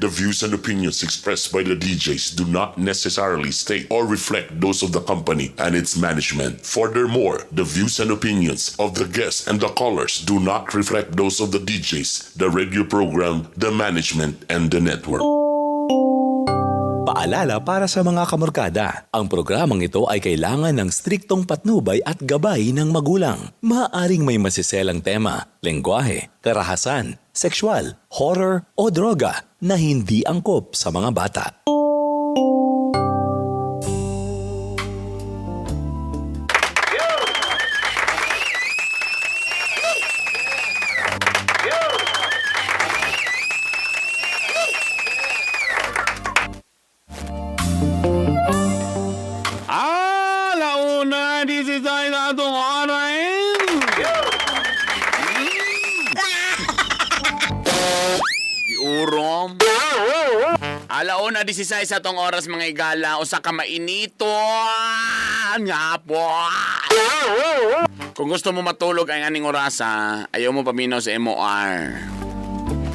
The views and opinions expressed by the DJs do not necessarily state or reflect those of the company and its management. Furthermore, the views and opinions of the guests and the callers do not reflect those of the DJs, the radio program, the management, and the network. Paalala para sa mga kamorkada, ang programang ito ay kailangan ng striktong patnubay at gabay ng magulang. Maaaring may masiselang tema, lengguwahe, karahasan, sexual, horror o droga na hindi angkop sa mga bata. Alauna 16 sa tong oras mga igala, usa ka mainito nga po. Kung gusto mo matulog ay aning orasa, ayaw mo paminaw sa MOR.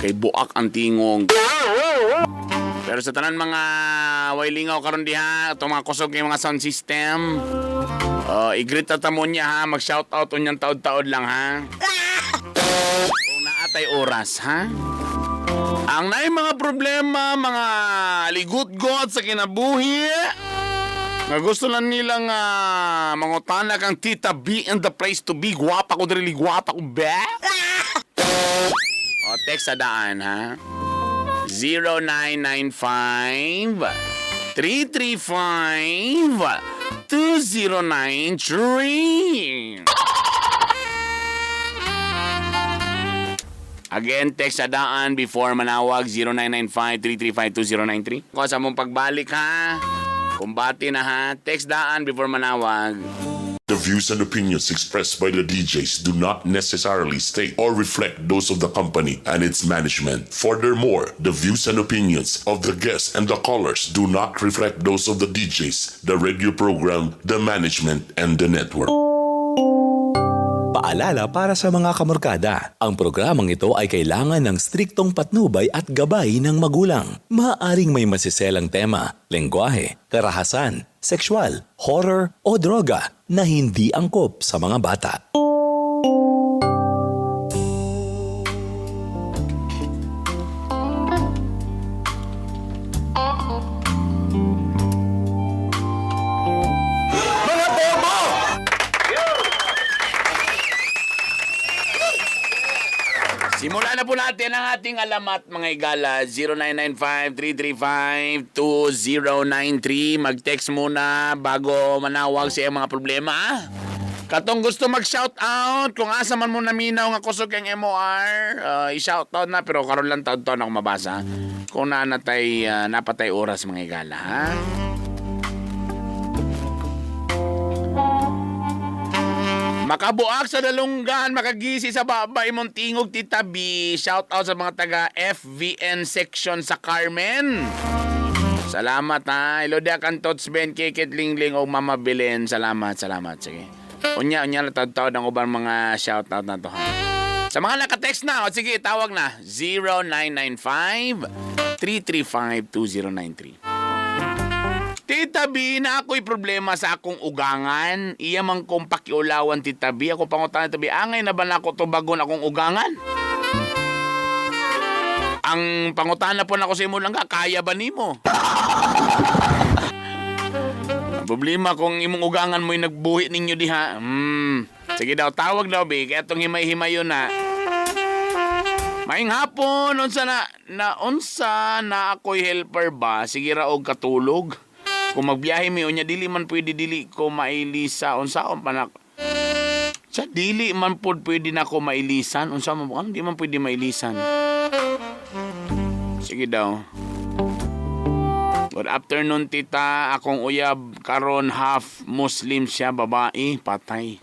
Kay buak ang tingog. Pero sa tanan mga wailingaw karon diha, itong mga kusog ng mga sound system, i-greet ta mo niya ha, mag-shoutout unyang taod-taod lang ha. Kung naatay oras ha. Ang naay mga problema, mga ligot-got sa kinabuhi, nga gusto lang nilang mangutana kang Tita B and the place to be. Guwapa ko, really guwapa ko, be? O, text sa daan, ha? 0995-335-2093. Again, text sa daan before manawag 0995-335-2093. Kung sa mong pagbalik ha, kumbati na ha, text daan before manawag. The views and opinions expressed by the DJs do not necessarily state or reflect those of the company and its management. Furthermore, the views and opinions of the guests and the callers do not reflect those of the DJs, the radio program, the management, and the network. Paalala para sa mga kamorkada, ang programang ito ay kailangan ng striktong patnubay at gabay ng magulang. Maaaring may masiselang tema, lengguwahe, karahasan, sexual, horror o droga na hindi angkop sa mga bata. Simulan na po natin ang ating alamat mga igala 0995-335-2093. Mag-text muna bago manawag sa iyong mga problema. Katong gusto mag-shoutout, kung asa man mo naminaw nga kusog ang MOR, i-shoutout na pero karon lang taon-taon ako mabasa. Kung napatay oras mga igala, ha? Makabuak sa dalunggan, makagisi sa babay mong tingog Tita B. Shout out sa mga taga FVN section sa Carmen. Salamat ha. Ilodia kan Tots Ben, Kikit Lingling o Mama Belen. Salamat. Sige. Unya na taon ang ubang mga shout out na to ha. Sa mga naka-text na, sige, tawag na 0995-335-2093. Tita B, na ako'y problema sa akong ugangan. Iya man kong pakiulawan, Tita B. Ako pangutan, Tita B, angay na ba na ako tubagon akong ugangan? Ang pangutan na po na ako sa imo lang ka, kaya ba nimo? Ang problema kung imong ugangan mo'y nagbuhi ninyo diha. Sige daw, tawag daw, B. Kaya itong himay-himayon na. Maing hapon, unsa na ako'y helper ba? Sige raog katulog. Kung magbiyahe mi unya dili man pwede dili ko mailisa unsaon panak. Sa dili man pud pwede nako mailisan unsa man ano di man pwede mailisan. Sige daw. Good afternoon tita, akong uyab karon half Muslim siya, babae, patay.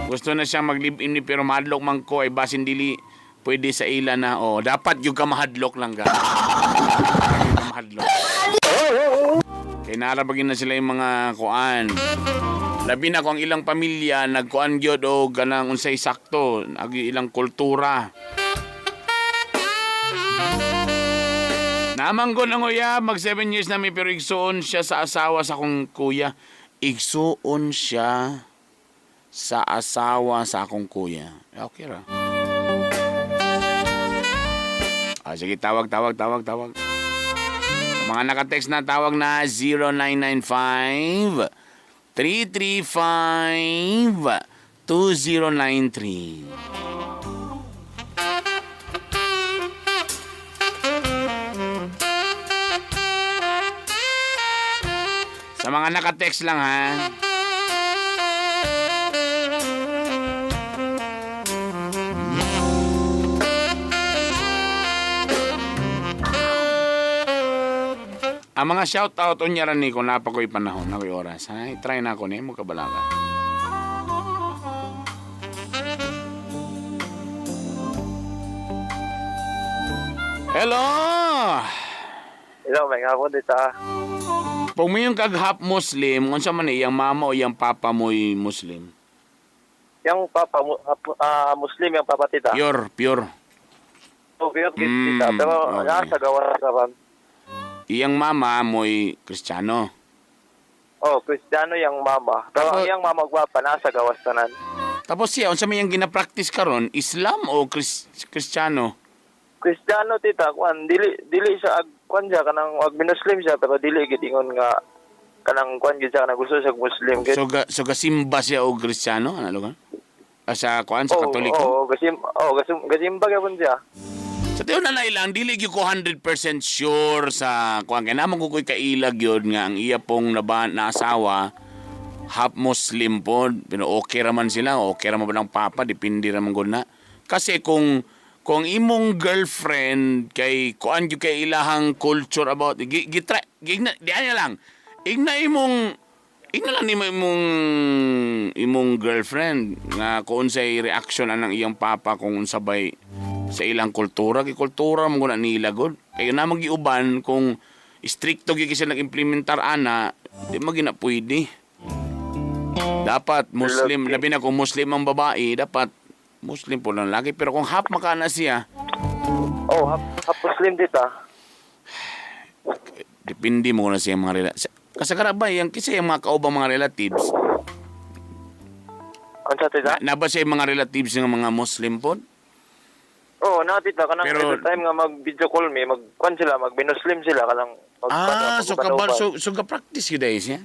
Gusto na siya mag-live-in ni pero mahadlok man ko ay basin dili pwede sa ila na dapat yung ka mahadlok lang ga. Mahadlok. Kaya narabagin na sila yung mga kuan. Labi na kung ilang pamilya nagkuan gyud o ganang unsay sakto, ilang kultura. Namanggon ang uyab, mag 7 years na may pero igsuon siya sa asawa sa akong kuya. Igsuon siya sa asawa sa akong kuya. Okay ra. Sige, tawag. Mga naka-text na, tawag na 0995 335 2093. Sa mga naka-text lang, ha? Ang mga shoutout unya ran ni kung napakoy panahon, nakoy oras. Ha? I-try na ako ni mo kabalaga. Hello! Hello, may hapon dito. Pag mo yung kag-half Muslim, unsa man iyang mama o iyang papa mo'y Muslim? Yung papa, Muslim yung papa tita. Pure. So, pure tita. Pero okay. nasa gawa sa van. Iyang mama mo'y Kristiyano. Oh, Kristiyano yung mama. Pero Tapos- yung mama gwapa, nasa gawas tanan. Tapos siya, unsa man yung gina-practice karon, Islam o Kristiyano? Kristiyano tita, kwan, dili siya, kwan siya, kanang Muslim siya, pero dili gitingon nga, kanang kwan siya, kanang gusto siya Muslim. So gasimba siya o Kristiyano? Ano lugar? Sa kuan sa Katoliko? gasimba ka pun siya. Sa tiyo na lang, dili gyud ko 100% sure sa kuan kay naman ko ko'y kailag yun nga ang iya pong naasawa half Muslim po, pero okay raman sila, okay raman ba ng papa, depende raman gud na. Kasi kung imong girlfriend kay kuan gyud kay ilahang culture about gitry diyan lang. Igna lang ni imong girlfriend nga kung say reaction anang iyang papa kung unsabay sa ilang kultura, kultura mo na nila gud. Kaya na magiuban kung stricto gyud sila nag-implementar ana, di magina pwede. Dapat Muslim, labi na kung Muslim ang babae, dapat Muslim po lang lagi. Pero kung half makana siya, Oh, half Muslim tita. depende mo na siya mga relatives. Kasagara ba, yung kisa yung mga kaubang mga relatives, Ano sa tita? na ba siya yung mga relatives ng mga Muslim po? Oh, na tita, kanang Pero- every time nga mag-video call me, mag-kwan sila, mag-Muslim sila, kanang So ka-practice yun dahil siya?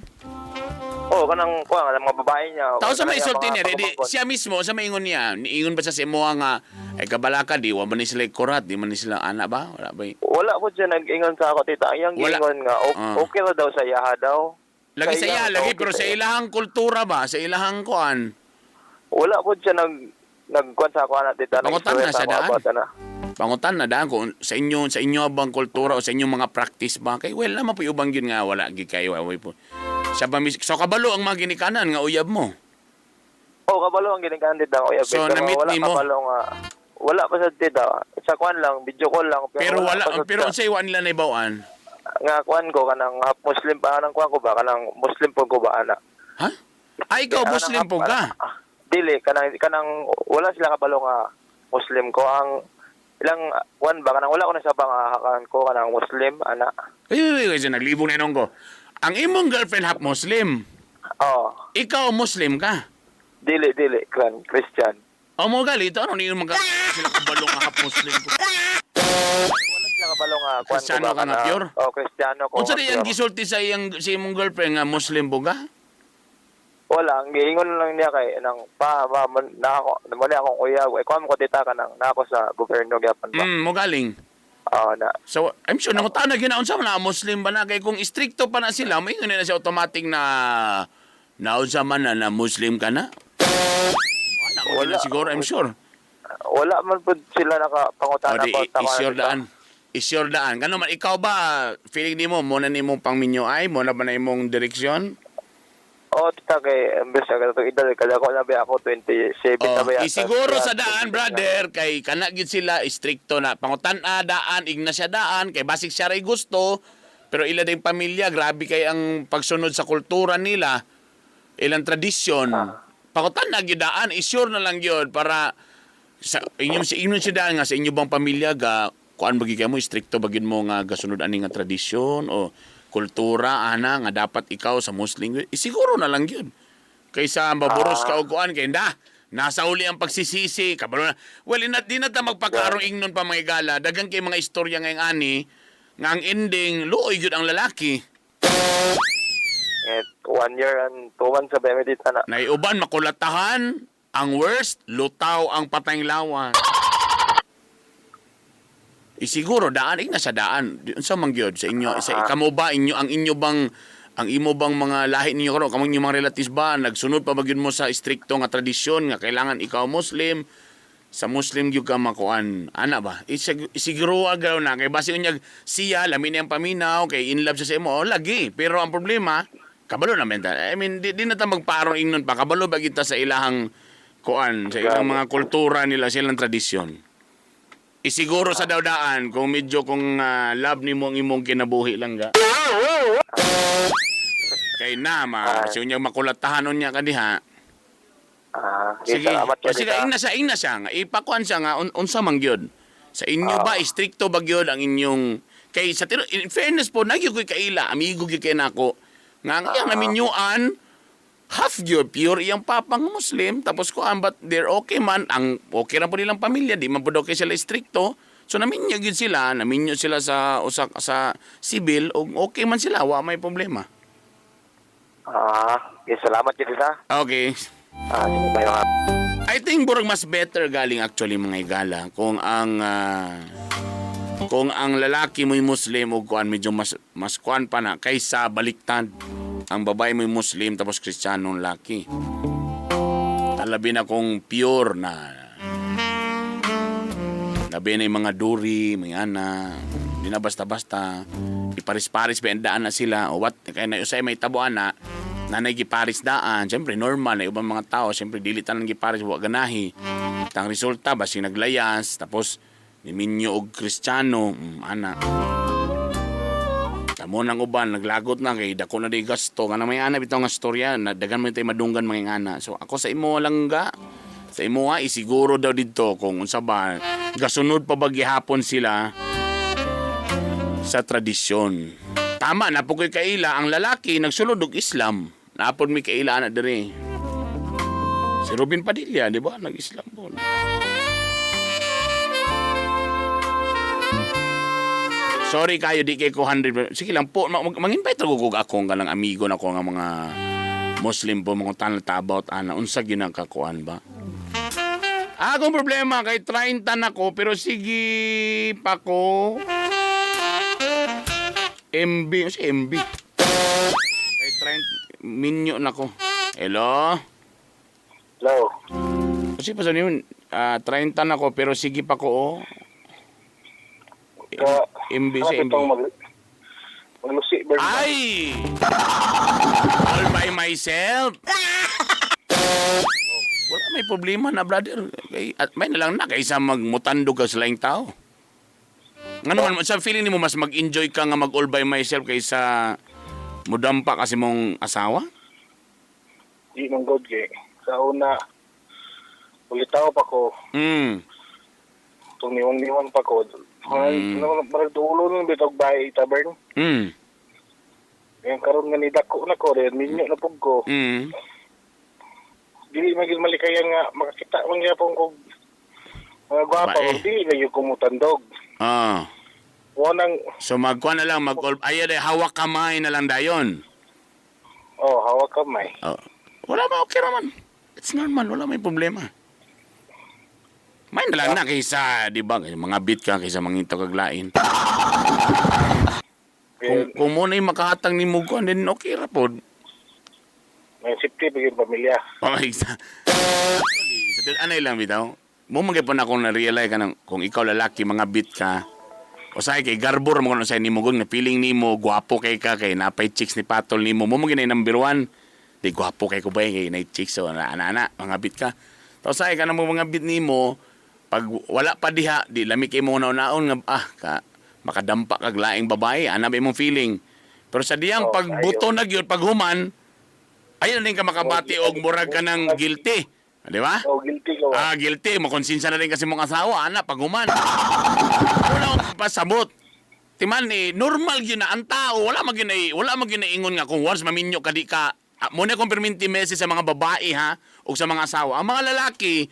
Oh, kanang kuha kanang mga babae niya. Tao sa may Kanang isulti mga niya, di, pagmamagkon. siya mismo, sa maingon niya, niingon ba siya sa imo nga, ay kabalaka, di, wa ba ni sila kurat, di man ni sila anak ba? Wala ba? Wala po siya nag-ingon sa ako, tita. Ang Wala. ingon nga, okay na daw sa yaha daw. Lagi sa iya, iyang- lagi, okay pero sa ilahang kultura ba? Sa ilahang kuan? Wala po siya nagkuhan sa ako, anak, tita. Pangutan Nag-istorya na sa sa ako daan. about, ana. Pangutan na daan kung sa inyo bang kultura o sa inyong mga practice ba? Kay well naman po ubang yun nga, wala, gikay, waway po. Sa so kabalo ang mga ginikanan nga uyab mo. Oh, kabalo ang ginagawa tita. Kuya, So, pero na-meet wala ni mo? kabalo nga. Wala pa sa tita. Sa kuhan lang, video call lang. Pero wala, pa sa pero tita. unsay wa nila naibawaan? Nga kuhan ko, kanang half Muslim pa, kanang kuhan ko ba, kanang Muslim po ko ba, ana. Ha? Ay, ikaw, Kanang Muslim po ka. Dili, kanang wala sila kabalo nga Muslim ko. Ang ilang kuhan ba, kanang wala ko na sa pangahakan ko, kanang Muslim, ana. Ay, naglibong na inong ko. Ang imong girlfriend half Muslim. Oh, Ikaw, Muslim ka. dili, Christian. O mo galito, ano niyo sila kabalo nga half Muslim ko? Wala sila kabalo nga kuhan ko Kristiyano ba, ka na, kanang- pure? Oh, Kristiyano ko. Unsa nga, di ang pure. gisulti sa imong girlfriend nga Muslim po ka? Wala, ang giingon lang niya kay nang mali akong kuya, kuhan ko tita ka nang na ako sa gobyerno gyapon ba. Mo galing. Na. So, I'm sure nangutan na ginaon sa na Muslim ba na kay kung stricto pa na sila, may na siya automatic na naunsa man na Muslim ka na. Wala Wala. siguro, I'm sure. Wala man po sila O nakapangutana di, about is your daan. Is your daan. Gano man, ikaw ba, feeling ni mo, muna ni mong pangminyo ay, muna ba na imong direksyon? Oh, tita kay imbes sa ganito edad kada ko na ba ako 27 na ba Oh, yata. isiguro sa Kaya, daan, brother, kay kanagid sila, stricto na. Pangutan daan, igna siya daan, kay basik siya ray gusto, pero ila din pamilya, grabe kay ang pagsunod sa kultura nila, ilang tradisyon. Pangutan na daan, isure na lang yun para sa inyong si daan nga sa inyo bang pamilya ga kuan bagi ka mo stricto bagid mo nga gasunod ani nga tradisyon o kultura ana nga dapat ikaw sa Muslim siguro na lang yun kaysa maburos ka og kuan kay nasa uli ang pagsisisi kabalo na well di na ta magpakarong ingnon pa mga igala dagang kay mga istorya ngayong ani nga ang ending luoy gyud ang lalaki 1 year and 2 months sa Benedict ana. naiuban makulatahan ang worst lutaw ang patayng lawas siguro daan na sa daan unsa man gyud sa inyo sa kamo ba inyo ang imo bang mga lahi ninyo karon kamo inyong mga relatives ba nagsunod pa ba gyud mo sa strikto nga tradisyon nga kailangan ikaw Muslim sa Muslim gyud ka makuan ana ba siguro agaw na kay base unyag siya lamin ang paminaw kay in love siya sa imo lagi pero ang problema kabalo na mental I mean di na ta magparong ingnon pa kabalo ba kita sa ilahang kuan sa ilang mga kultura nila silang tradisyon isiguro sa dawdaan kung medyo kung love nimo ang imong kinabuhi lang ga. Kay kasi unya makulatahanon niya kadiha. Sige. Salamat Sige, ina siya nga. Ipakuan siya nga unsa man gyud. Sa inyo ba stricto ba gyud ang inyong kay sa in fairness po nagyud koy kaila amigo gyud kay nako. Nga ang naminyuan half gyud pure iyang papang Muslim tapos ko but they're okay man ang okay ra po nilang pamilya di man po daw kay sila stricto so naminyo sila sa usak sa civil o okay man sila wa may problema salamat gyud sa. okay Sige ba I think burag mas better galing actually mga igala kung ang lalaki mo'y Muslim o kuan medyo mas kuan pa na kaysa baliktad ang babae mo'y Muslim tapos Kristiyanong laki. Labi na kung pure na labi na yung mga duri, mga ana, hindi na basta-basta iparis-paris bendaan na sila o what kaya na usay may tabuan na nanay giparis daan syempre normal na ibang mga tao syempre dili tanan giparis wa ganahi ang resulta basi naglayas tapos niminyo og Kristiyano ana kamo nang uban naglagot na kay dako na di gasto nga may ana bitaw nga storya na dagan man tay madunggan mga ana so ako sa imo lang ga sa imo isiguro daw didto kung unsa ba gasunod pa ba gihapon sila sa tradisyon tama na po koy kaila ang lalaki nagsulod og Islam napod mi kaila na diri si Robin Padilla di ba nag-Islam po sorry kayo di kay ko 100 sige lang po mag-invite ko ako nga lang amigo na ko nga mga Muslim po mga tanata about ana unsa ginakakuan ba akong problema kay 30 na ko pero sige pa ko MB kay 30 minyo na ko hello kasi pa sa niyo 30 na ko pero sige pa ko MB. Maglusi ay all by myself wala may problema na brother may na lang na kaysa magmutando ka sa laing tao nga naman sa feeling mo mas mag-enjoy ka nga mag all by myself kaysa mudampa kasi mong asawa di mong good kay sa una ulitaw pa ko tuniwang-niwang pa ko marag dulo nung bitog bahay tabern yung karon nga nidako na ko rin minyo na pug ko dili magil malikayan nga makakita man gyapon ko mga gwapa di na yung kumutandog wanang so magkuha na lang ayaw hawak kamay na lang dayon hawak kamay wala ba okay naman it's normal wala may problema may na lang na kaysa, di ba, mga bit ka kaysa mangita kaglain. Kung muna yung makahatang ni Mugo, then okay ra po. May safety bigyan pamilya. Anay lang bitaw. Mumagay po na kung na-realize ka ng, kung ikaw lalaki, mga bit ka, o say kay garbor mo kung sa'yo ni Mugo, na feeling ni mo, gwapo kay ka, kay napay chicks ni Patol ni mo, mumagay na yung number 1, di gwapo kay ko ba, kay na chicks, so ana mga bit ka. Tapos say ka na mo mga bit ni mo, pag wala pa diha, di lami kay mo naon nga, makadampa kag laing babae, ana ba imong feeling. Pero sa diyang pagbuto na gyud paghuman, ayun na rin ka makabati og murag ka ng guilty. Di ba? Guilty ko. Guilty. Makonsensya na rin kasi mong asawa, ana, paghuman. Wala pasabot. Timan normal yun na ang tao, wala maginaingon nga kung once maminyo ka di ka, muna kong perminti message sa mga babae ha, o sa mga asawa. Ang mga lalaki,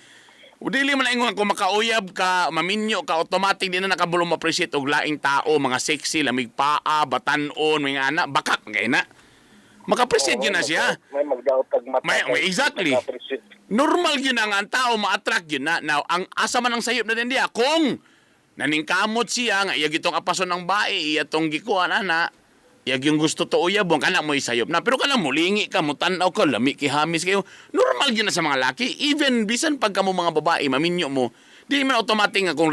dili man ingon kung makauyab ka, maminyo ka, automatic din na nakabulong ma-appreciate og laing tao, mga sexy, lamig paa, batanon, mga anak, bakak, kaya na. Maka-appreciate yun na siya. May magdaotag mata. Exactly. Normal yun na nga ang tao, ma-attract yun na. Now, ang asa man ang sayop na din diya, kung naningkamot siya, nga iyag itong apason ng bae, iyatong gikuan, ana, iyag yung gusto to uyabong, kana mo isayop na. Pero kana mo, lingi ka, mo tanaw ka, lami kihamis kayo. Normal yun na sa mga laki. Even, bisan pagka mo mga babae, maminyo mo, di man automatic nga kung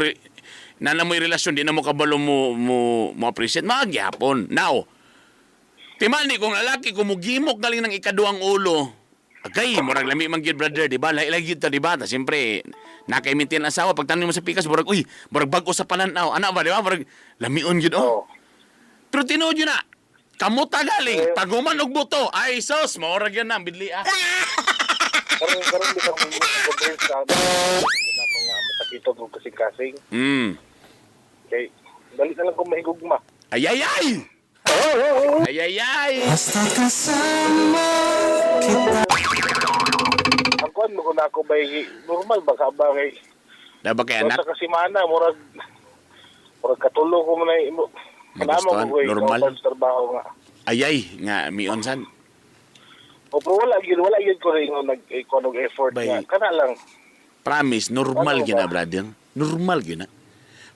na mo'y relasyon, di na mo kabalo mo appreciate, magyapon. Now, timani kung lalaki kumugimok galing ng ikaduang ulo. Agay, murag lami man gyud brother, di ba? Lahi gyud ta, di ba? Ta siyempre nakaimintin ang asawa pag tanong mo sa pikas murag murag bag-o sa pananaw. Ana ba, di ba? Murag lamion gyud oh. Pero tinuod yun na. Kamuta galing, taguman og buto. Ay sos, maurag yan na bidli ah. Karon di ka mo mag-brain sa ako nga masakito og kasing-kasing. Okay. Dali na lang ko mahigugma. Ay. Ang kuan mo kung ako ba normal ba ka ba kay Diba kay anak? sa kasimana murag katulong ko man ay Magustuhan, normal. Trabaho nga. Ayay, nga mion san. O pero wala yun ko rin nag effort Bay. nga. Kana lang. Promise, normal Ano gina ba? brother. Normal gina.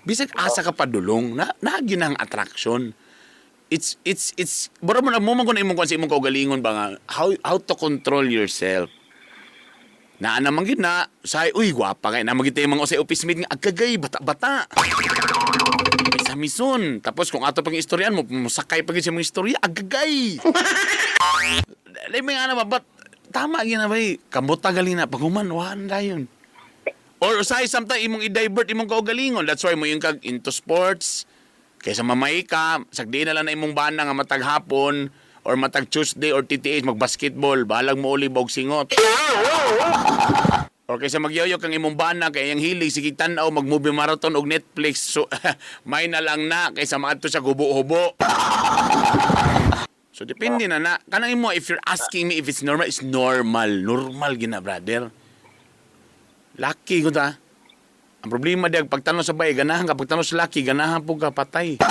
Bisag asa ka padulong, na ginang attraction. It's baro mo na mo man kun imong sa imong kaugalingon ba nga how to control yourself. Na naman gid na say uy gwapa kay na magitay mga usay office mate nga agagay bata-bata. Sa mison. Tapos kung ato pang istoryan mo, sakay pa gid sa mga istorya agagay. Dali may ana ba tama gina ba kamuta galing na paguman wan dayon. Or say sometimes imong i-divert imong kaugalingon. That's why mo yung kag into sports. Kaysa mamay ka, sagdi na lang na imong bana nga matag hapon or matag Tuesday or TTH mag-basketball, balag mo uli og singot. Or kaysa magyoyo kang imong bana kay ang hilig sige tan-aw mag-movie marathon og Netflix. So may na lang na kaysa maadto sa gubo-hubo. So depende na. Kanang imo if you're asking me if it's normal, it's normal. Normal gina, brother. Lucky ko ta. Ang problema diag pagtanong sa bae ganahan ka, pagtanong sa laki ganahan po ka patay.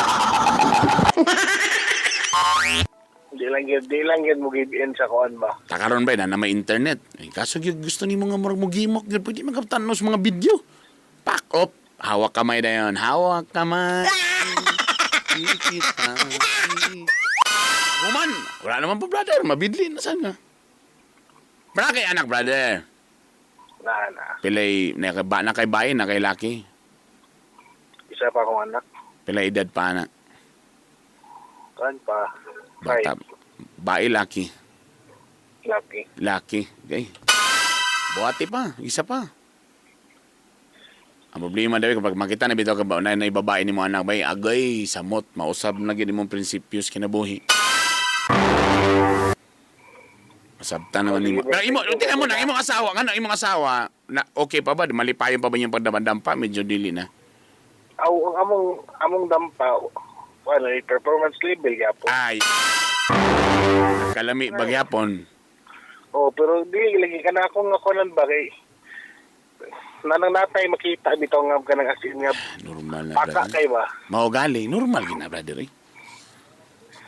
Di lang yun mo give in sa kuan ba. Takaron ba na may internet. Kaso gyud gusto nimo nga murag mugimok gyud pwede magkatanong sa mga video. Pack up, hawak kamay dayon, hawak kamay. Woman, wala naman po brother, mabidli na saan nga. Para kay anak brother. Na. Pilay na kay bae na kay laki. Isa pa akong anak. Pilay edad pa na. Kuan pa. Bata. Bae laki. Lucky. Laki. Okay. Buhati pa, isa pa. Ang problema daw kapag makita na bitaw ka ba na ibabae ni mo anak bay agay samot mausab na gid imong prinsipyos kinabuhi. Masabtan naman nimo. Pero imo, tingnan mo na imong asawa, ngano imong asawa na okay pa ba? Malipayon pa ba yung pagdamdam medyo dili na. Ang among dampa wala performance level gyapon. Ay. Kalami bagyapon. Oh, pero dili lagi kana akong nakunan ba kay nanang natay makita bitaw nga kanang asin nga Normal na. paka brother. kay ba. Mao gali, normal gina brother.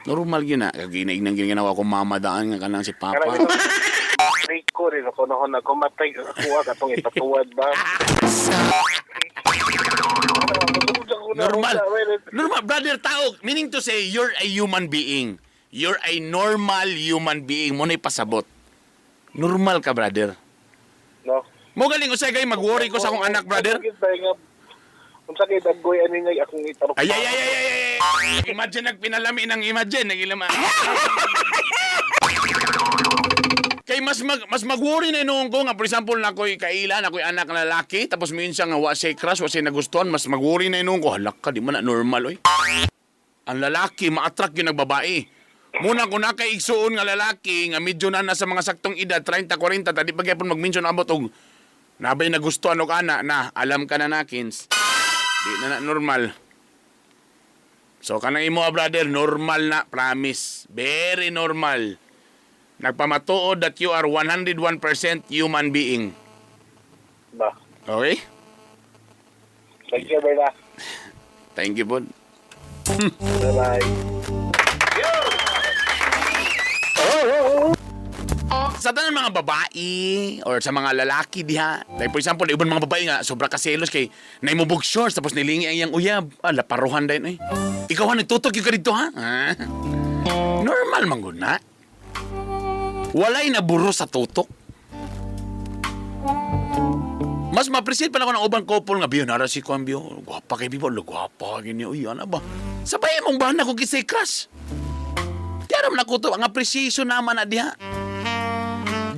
Normal gina, ginaignan ginawa ko mamadaan nga kanang si Papa. Rico rin ako noon nagkumatay ako katong ipatuwad ba. Normal brother tao, meaning to say you're a human being. You're a normal human being mo na ipasabot. Normal ka brother. No. Mo galing usay kay mag-worry ko sa akong anak brother. Unsa kay daggoy ani nga akong itarok. Ay. Imagine nagpinalami ng imagine nagilama. Kay mas mag-worry na noon ko nga for example na ko'y kailan ako'y anak na lalaki tapos minsan nga wa say crush wa say nagustuhan mas mag-worry na noon ko halak ka di man na normal oy. Ang lalaki ma-attract yung nagbabae. Muna ko na kay igsuon nga lalaki nga medyo na sa mga saktong edad 30 40 tadi pagyapon mag-mention abot og nabay nagustuhan og ana na alam ka na nakins. Di na normal. So kanang imo brother, normal na, promise. Very normal. Nagpamatuod that you are 101% human being. Ba. Okay? Thank you, Berna. Thank you, bud. Bye-bye. Sa tanan mga babae or sa mga lalaki diha, like for example, ibang mga babae nga sobra ka selos kay naimubog shorts tapos nilingi ang iyang uyab. Laparuhan din eh. Ikaw ha, nagtutok yung ka dito ha? Normal man gud na. Walay naburo sa tutok. Mas ma-appreciate pa na ako ng ubang couple nga biyo nara si Kwambio. Gwapa kay Bibo, gwapa gini. Uy, ano ba? Sabay mong bahan ako kisay crush. Tiyaram na ko to, ang appreciation naman na diha.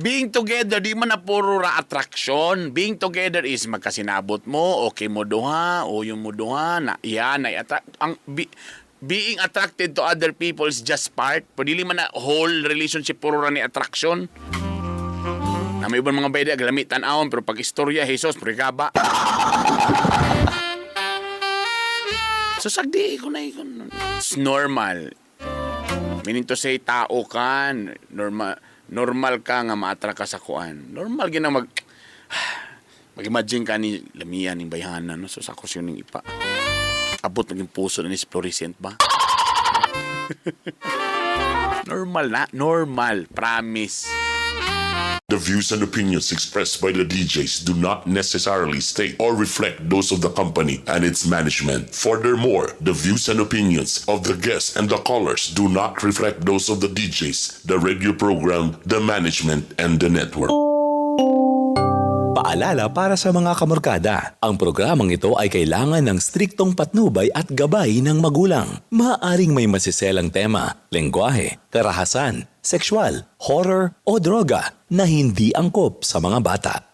Being together, di man na puro ra attraction. Being together is magkasinabot mo, okay mo duha, o yung mo duha, na yan, ay being attracted to other people is just part. Pero dili man na whole relationship puro ra ni attraction. Na may ibang mga bayda, galamit tan-awon, pero pag istorya, Jesus, purigaba. So, sagdi ko na ikon. It's normal. Meaning to say, tao ka, normal ka nga maatra ka sa kuan. Normal gina mag-imagine ka ni lamian ng bayhanan, no? So sa kusyon ng ipa. Abot maging puso na ni fluorescent ba? Normal na, normal, promise. The views and opinions expressed by the DJs do not necessarily state or reflect those of the company and its management. Furthermore, the views and opinions of the guests and the callers do not reflect those of the DJs, the radio program, the management, and the network. Paalala para sa mga kamorkada, ang programang ito ay kailangan ng striktong patnubay at gabay ng magulang. Maaaring may masiselang tema, lengguwahe, karahasan, sexual, horror o droga na hindi angkop sa mga bata.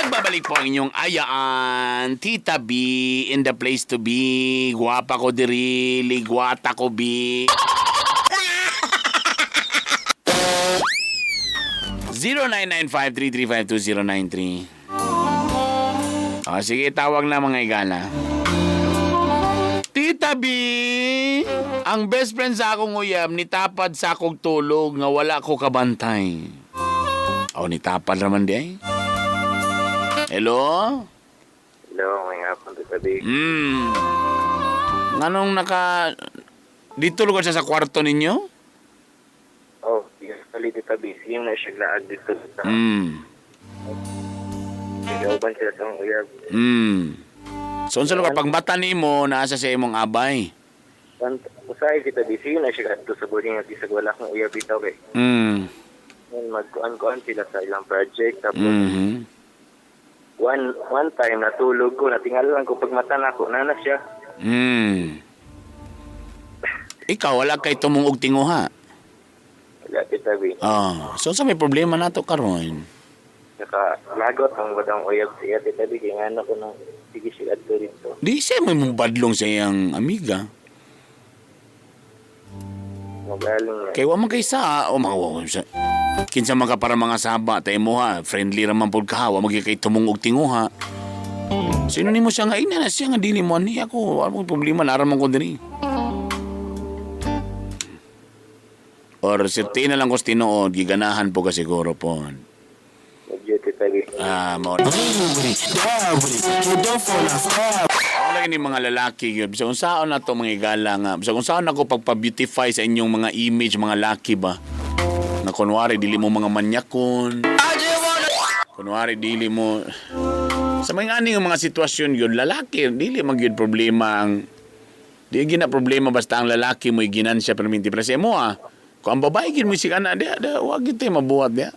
Nagbabalik po ang inyong ayaan, Tita B, in the place to be. Guwapa ko diri, ligwata ko B. (0995-335-2093). O, sige, tawag na mga igala. Tita B, ang best friend sa akong uyab, nitapad sa akong tulog nga wala ko kabantay. O, nitapad naman di ay. Hello? Hello, may hapon Tita B. Nganong dito lugar siya sa kwarto ninyo? Oh, usually Tita B, yung na siya laag dito sa Igauban sila sa uyab. So, sa lugar, pag bata nimo, nasa sa imong abay. Usay Tita B, yung na siya dito sa boarding at isag wala kong uyab ito kay. Magkuan-kuan sila sa ilang project. Tapos, one time natulog ko, natingalan ko pagmata na ako, nana siya. Ikaw, wala kay tumungog tinguha. Wala Tita B. So sa may problema na to karon. Saka lagot ang badang uyab siya Tita B, kaya nga ako nang sige siya ato rito. Di siya may badlong sa iyang amiga. Magaling nga. Kaya wa man kay sa kinsa man ka para mga saba tay mo ha, friendly raman pud ka, wa magi kay tumungog tinguha. Sino nimo siya nga ina na siya nga dili mo ni ako, wala mo problema na man ko diri. Or sirti na lang ko tinuod, giganahan po ka siguro po. Medyo Tita B. Mo. Wala ni mga lalaki yun. Bisa kung saan na to mga igala nga. Bisa kung saan ako pagpa-beautify sa inyong mga image, mga laki ba? Na kunwari, dili mo mga manyakon. Kunwari, dili mo... Sa mga aning mga sitwasyon yun, lalaki, dili mag-yun problema ang... Di gina problema basta ang lalaki mo ginan siya perminti. Pero sa mo kung ang babae gin mo siya na, wag yun tayo mabuhat diya.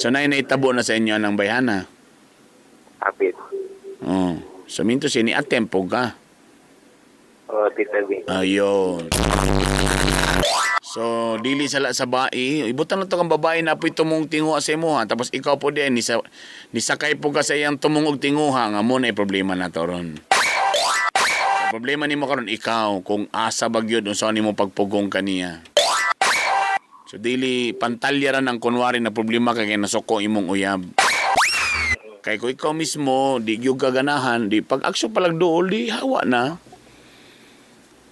So na inaitabo na sa inyo ng bayhana. Kapit. So minto siya ni atempo ka. Oh, Tita B. Ayun. So, dili sala sa bae. Ibutan na to kang babae na po'y tumong tinguha sa imo ha. Tapos ikaw po din, nisakay po ka sa iyang tumungog tinguha. Nga mo na problema na to ron. Ang problema ni mo karon ikaw, kung asa bagyod, unsa ni mo pagpugong kaniya. So, dili pantalya ra ng kunwari na problema kay nasuko imong uyab. Kay kung ikaw mismo, di yung gaganahan, di pag-aksyon palag dool, di hawa na.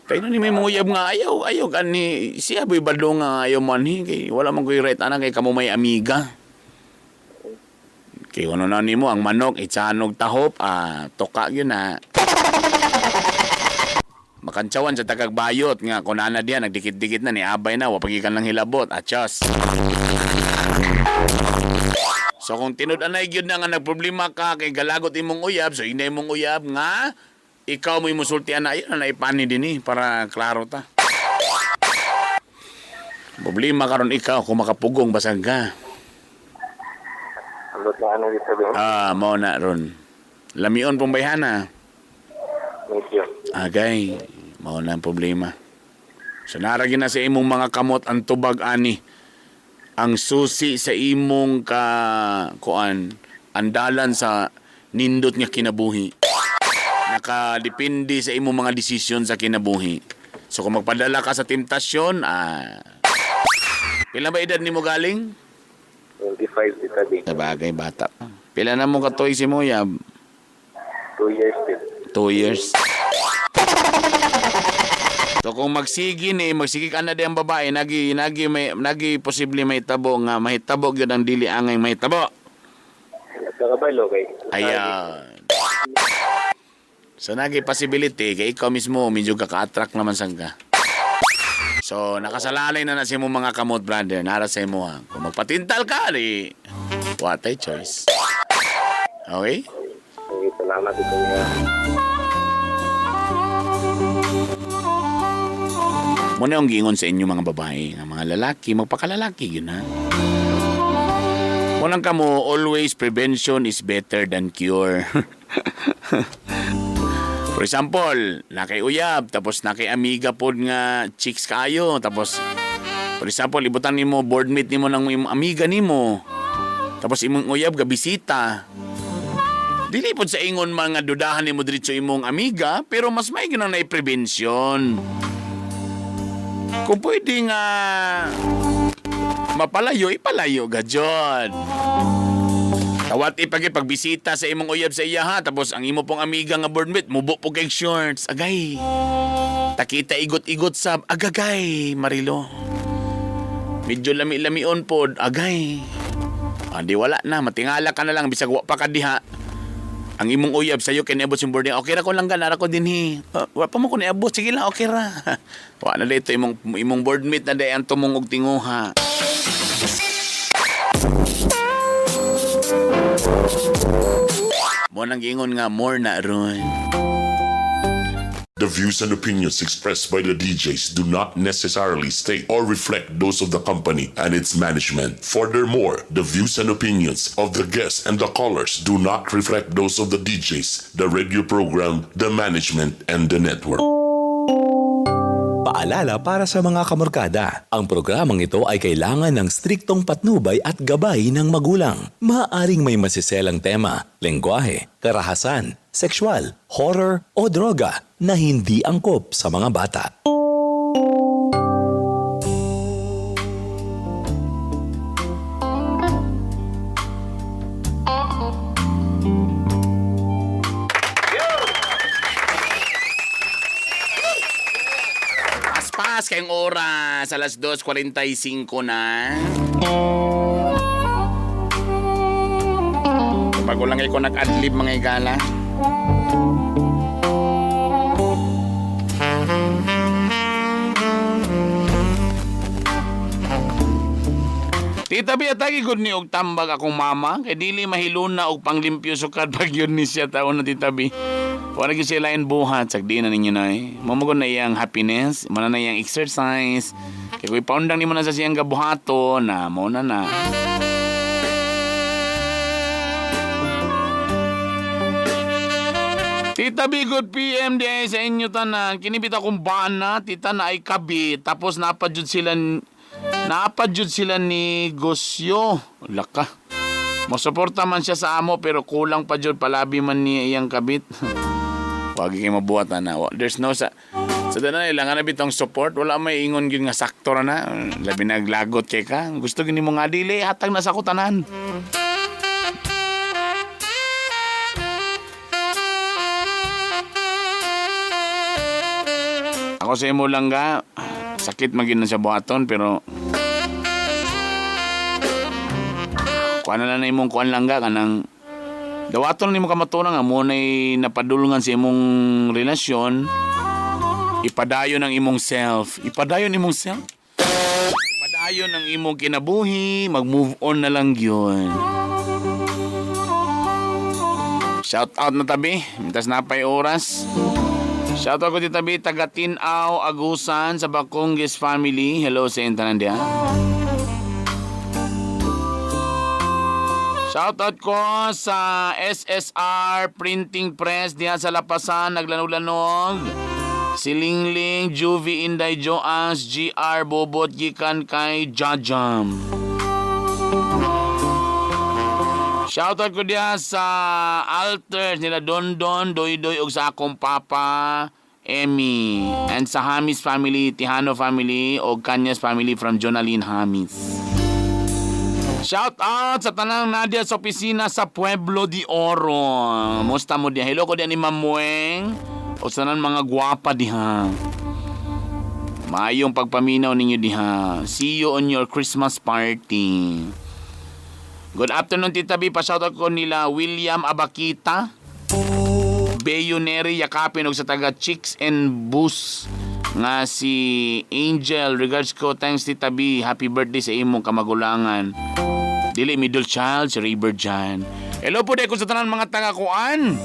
Kaya na ni may muyab nga ayaw gani siya boy badlo nga ayaw man kay wala man ko'y right ana kay kamo may amiga. Kay ano na nimo ang manok itsanog tahop toka yun na. Makantsawan sa tagagbayot nga kunana diyan nagdikit-dikit na ni abay na wa pagikan lang hilabot atchas. So kung tinud-anay gyud na nga nagproblema ka kay galagot imong uyab so inay mong uyab nga ikaw mo'y musultian na yun na ipani din para klaro ta. Problema karon ikaw kung makapugong basag ka. Ambot na ano dito ba? Mao na ron. Lamion pong bayhana. Thank you. Agay, mao na ang problema. So naragi na sa imong mga kamot ang tubag ani. Ang susi sa imong andalan sa nindot nga kinabuhi. Nakadepende sa imong mga desisyon sa kinabuhi. So kung magpadala ka sa temptasyon, pila ba edad nimo galing? 25 itabi. Sabagay, bata pa. Pila na mo katoy si Moyab? 2 years din. 2 years. So kung magsigi ka na di ang babae, nagi posible may tabo nga mahitabo gyud ang dili angay mahitabo. Nakabalo kay. Ayan. So, naging possibility, kay ikaw mismo, medyo kaka-attract naman sang ka. So, nakasalalay na si mo mga kamot, brother. Nara sa mo, ha. Kung magpatintal ka, what a choice. Okay? Okay, salamat ito nga. Muna yung gingon sa inyo mga babae, mga lalaki, magpakalalaki, yun ha. Munang kamo, always prevention is better than cure. For example, nakay-uyab, tapos nakay-amiga po nga chicks kayo, tapos, for example, ibutan nimo boardmate nimo ng imong amiga nimo, tapos imong uyab ga bisita. Dili pod sa ingon mga dudahan nimo diretso imong amiga, pero mas may ginang na-prevention. Kung pwede nga mapalayo, ipalayo gadyon. Tawat pagbisita sa imong uyab sa iya ha, tapos ang imo pong amiga nga boardmate, mubo po kay shorts. Agay. Takita igot-igot sa agagay, Marilo. Medyo lami-lamion po, agay. Di wala na, matingala ka na lang, bisag wa pa ka diha. Ang imong uyab sa'yo, kiniabot yung boarding, okay ra ko lang ganara ko din wa pa mo ko niabot, sige lang, okay ra. Wa na dito, imong boardmate na dayan tumungog tinguha. Mo nang ingon nga more na ron. The views and opinions expressed by the DJs do not necessarily state or reflect those of the company and its management. Furthermore, the views and opinions of the guests and the callers do not reflect those of the DJs, the radio program, the management, and the network. Paalala para sa mga kamorkada, ang programang ito ay kailangan ng striktong patnubay at gabay ng magulang. Maaaring may masiselang tema, lengguwahe, karahasan, sexual, horror o droga na hindi angkop sa mga bata. Pas kayong oras, alas 2:45 na. Bago lang ko nag-adlib mga igala. Tita Biatagi gud ni og tambag akong mama kay dili mahilon na og panglimpyo sukad pag yun ni siya taon na Tita Bi. Wala gyud sila in buhat sagdi na ninyo na Mamagod na iyang happiness, mana na iyang exercise. Kay kuy paundang nimo na sa siyang gabuhato na mo na na. Tita B, good PM di sa inyo tanan. Kinibit akong bana, tita na ay kabit. Tapos napadyod sila ni Gosyo. Laka. Masuporta man siya sa amo pero kulang pa jud palabi man niya iyang kabit. Wag kayo mabuhat na. There's no sa dana ilangan na bitong support. Wala may ingon gyud nga sakto ra na. Labi naglagot kay ka. Gusto gini mo nga dili hatag na sa kutanan. Ako sa imo lang ga, sakit magin na sa buhaton pero kuan na lang na imong kuan lang ga kanang dawaton nimo kamaturan nga mo nay napadulungan sa imong relasyon, ipadayon ang imong self. Ipadayon ang imong kinabuhi, mag-move on na lang yun. Shout out na tabi, mintas napay oras. Shout out ko dito tabi, taga Tinaw, Agusan, sa Bacongues family. Hello sa intanan diya. Shout out ko sa SSR Printing Press diya sa Lapasan, naglanog-lanog. Si Lingling, Juvie, Inday, Joans, GR, Bobot, gikan kay Jajam. Shoutout ko diya sa alters nila Dondon, Doydoy ug sa akong papa, Emmy. And sa Hamis family, Tihano family ug Kanyas family from Jonaline Hamis. Shoutout sa tanang Nadia sa opisina sa Pueblo de Oro. Musta mo diya? Hello ko diya ni Mamueng o sa mga gwapa diha. Maayong pagpaminaw ninyo diha. See you on your Christmas party. Good afternoon, Tita B. Pa-shoutout ko nila William Abakita, Bayoneri Yakapin og sa taga Chicks and Bus nga si Angel. Regards ko, thanks Tita B. Happy birthday sa imong kamagulangan. Dili middle child, si River Jan. Hello po de ko sa tanan mga taga-kuan.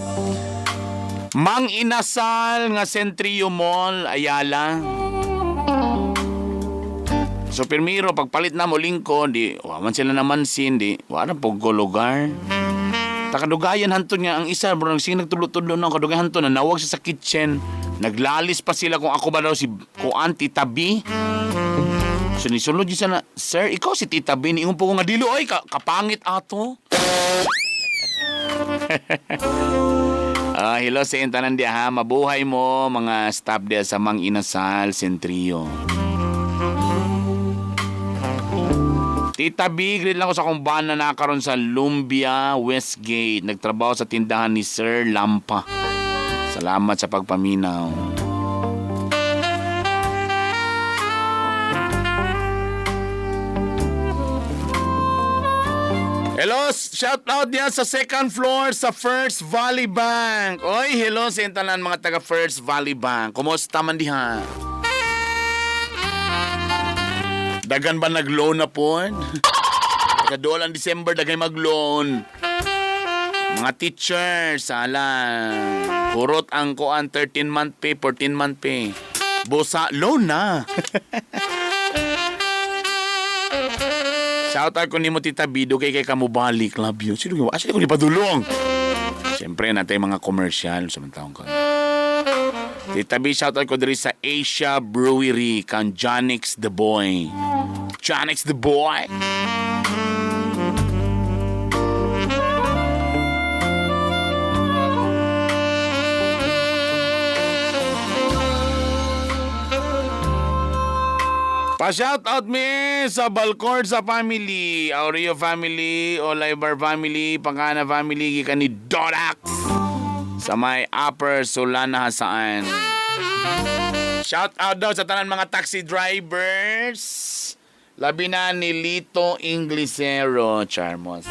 Mang Inasal nga Centrio Mall, Ayala. So pirmiro pagpalit na mo lingkod di waman sila naman di wala po lugar. Takadugayan hanton nga ang isa bro sing nagtulo-tulo ng kadugayan hanton na nawag siya sa kitchen. Naglalis pa sila kung ako ba daw si kuan Tita B. So nisulod siya na, sir, ikaw si Tita B, niingon po ko nga dilo ay kapangit ato. Hello sa intanan diya ha, mabuhay mo mga staff diya sa Mang Inasal Centrio. Tita B, grade lang ko sa kumbana na nakaroon sa Lumbia, Westgate. Nagtrabaho sa tindahan ni Sir Lampa. Salamat sa pagpaminaw. Hello, shout out diyan sa second floor sa First Valley Bank. Oy, hello sa intanan mga taga First Valley Bank. Kumusta man diha? Dagan ba nag-loan na po? Kadolan December, dagay mag-loan. Mga teachers, kurot ang kuan 13-month pay, 14-month pay. Bosa, loan na. Shout out ko ni mo Tita Bido kay kamubalik. Love you. Sino ko ni padulong? Siyempre, natin mga commercial. Samantahong ko. Tita B, shoutout ko diri sa Asia Brewery kan Jonix the Boy. Jonix the Boy. Pa-shoutout me sa Balcord sa family, Aureo family, Oliver family, Pangana family, gikan ni Dodax. Sa may Upper Solana Hasaan. Shout out daw sa tanan mga taxi drivers. Labi na ni Lito Inglisero, Charmos.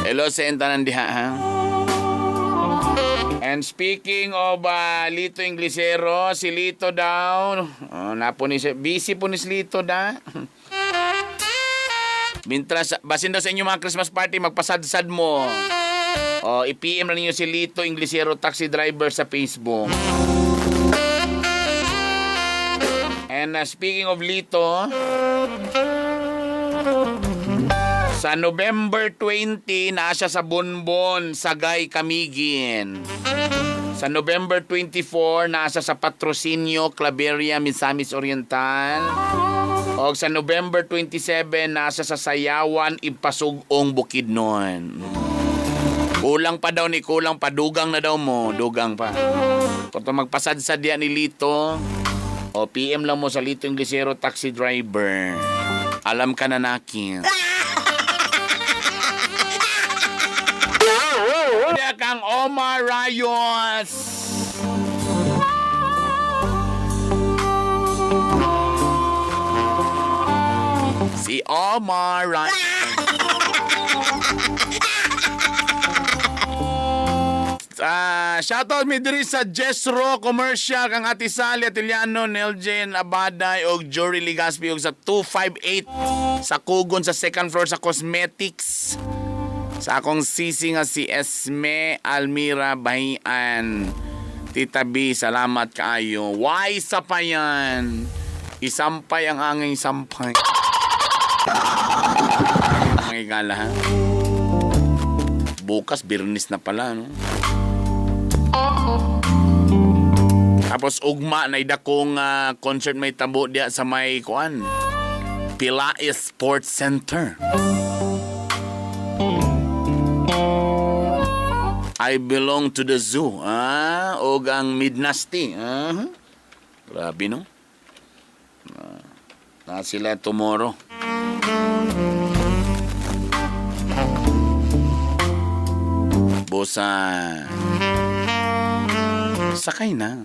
Hello sa tanan diha ha. And speaking of Lito Inglisero, si Lito daw, busy po ni si Lito da. Mintras, basin daw sa inyo mga Christmas party, magpasadsad mo. I-PM na ninyo si Lito Inglisero, taxi driver sa Facebook. And speaking of Lito, sa November 20, naa siya sa Bonbon, Sagay, Camiguin. Sa November 24, nasa sa Patrocinio, Claveria, Misamis Oriental. O sa November 27, nasa sa Sayawan, Ipasugong, Bukidnon. Kulang pa daw ni kulang pa. Dugang na daw mo. Dugang pa. Kung magpasadsad yan ni Lito, o PM lang mo sa Lito Inglesero taxi driver. Alam ka na nakin. Kang Omar Rayos. Si Omar Rayos. Shoutout mi diri sa Jesro Commercial kang Ate Sally Atiliano, Neljen Abaday og Jory Ligaspi og sa 258 sa Kugon sa second floor sa Cosmetics. Sa akong sisi nga si Esme Almira Bahian. Tita B, salamat kaayo. Why sa pa yan? Isampay ang anging sampay. Ang igala ha? Bukas, Birnis na pala, no? Tapos ugma na idakong concert may tabo diya sa may kuan. Pilaes Sports Center. I belong to the zoo. O ang Midnasty. Grabe, no? Na sila tomorrow. Bosa. Sakay na.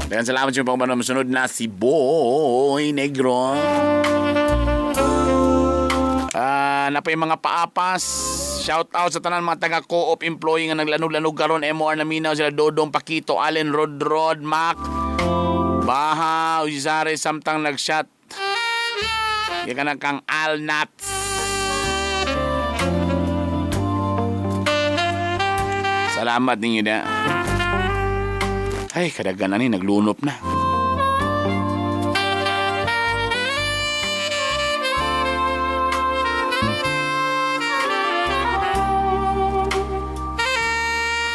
Dagan salamat sa mga masunod na si Boy Negro. Napay mga paapas. Shout out sa tanan mga taga co-op employee nga naglanog-lanog karon MOR na minaw sila Dodong Pakito, Allen Rodrod, Mac, Baha, Uzare samtang nag-shot. Yan ka na kang Alnats. Salamat ninyo na. Ay, kadagan na ni naglunop na.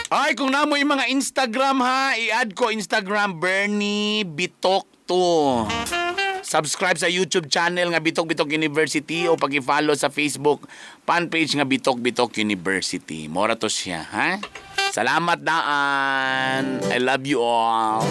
Ay, kung namoy mga Instagram ha, i-add ko Instagram Bernie Bitok 2. Subscribe sa YouTube channel nga Bitok Bitok University o pag-follow sa Facebook fan page nga Bitok Bitok University. Mora to siya, ha? Salamat daan. I love you all.